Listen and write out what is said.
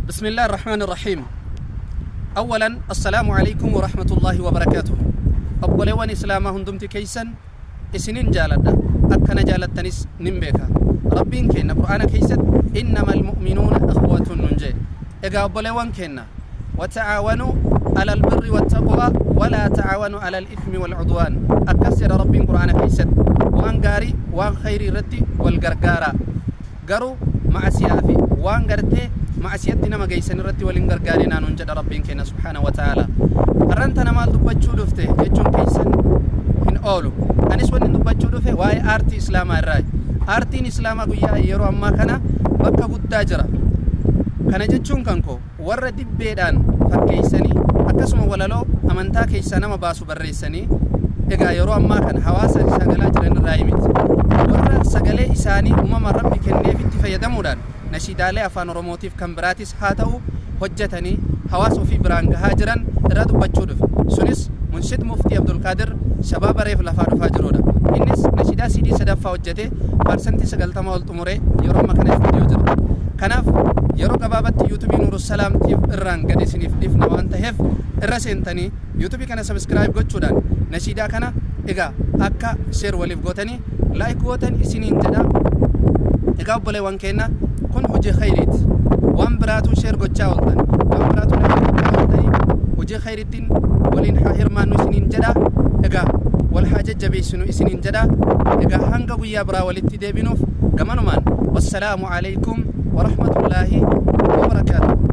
بسم الله الرحمن الرحيم. أولا، السلام عليكم ورحمة الله وبركاته. Obboleewwan Islaamaa hundumti keessan isinin jaaladha, akkana jaalattanis nin beeka. Rabbiin kenna Qur'aana keessatti "إنما المؤمنون إخوة" nun jee. Egaa obboleewwan kenna, "وتعاونوا على البر والتقوى ولا تعاونوا على الإثم والعدوان" akkas jedha Rabbiin Qur'aana keessatti. Waan gaarii, waan khayrii irratti wal gargaara, garuu macasiyaa fi waan gartee macasiyatti nama geessan irratti waliin gargaarinaa nuun jedha Rabbiin keenya سبحانه وتعالى. Har'an tana maal dubbachuu dhufte jechuun keessan hin oolu. Anis wanni dubbachuu dhufe waa'ee aartii Islaamaa irraa. Aartiin Islaamaa guyyaa yeroo ammaa kana bakka guddaa jira. Kana jechuun kan koo warra dibbeedhaan fakkeeysanii akkasuma walaloo amantaa keessaa nama baasu barreessanii egaa yeroo ammaa kana hawaasa sagalaa jiran irraa miti. Warra sagalee isaanii uumama Rabbi kenneefitti fayyadamuudhaan nashiidaalee Afaan Oromootiif kan biraatis haa ta'u hojjetanii hawaasa ofii biraan gahaa jiran irraa dubbachuu dhufe. Sunis Munshid Muftii Abdulqaadir, shabaaba reef lafaa dhufaa jirudha. Innis nashiidaa CD sadaffaa hojjete, 90% ol xumuree yeroo amma kana istuudiyoo jira. Kanaaf yeroo gabaabatti yuutuubii Nuurussalaamtiif irraan gad isiniif dhifna waan ta'eef, irra seentanii yuutuubii kana subscribe gochuudhaan nashiidaa kana egaa akka share waliif gootanii, like gootan isiniin jedha. Egaa obboleewwan keenya, kun hojii khayriiti. Waan biraatu share gochaa ooltan, waan biraatu like gochaa ooltanii, hojii khayrittiin waliin haa hirmaannu isiniin jedha. Egaa wal haa jajjabeessinu isiniin jedha. Egaa hanga guyyaa biraa walitti deebinuuf gamanumaan والسلام عليكم ورحمة الله وبركاته.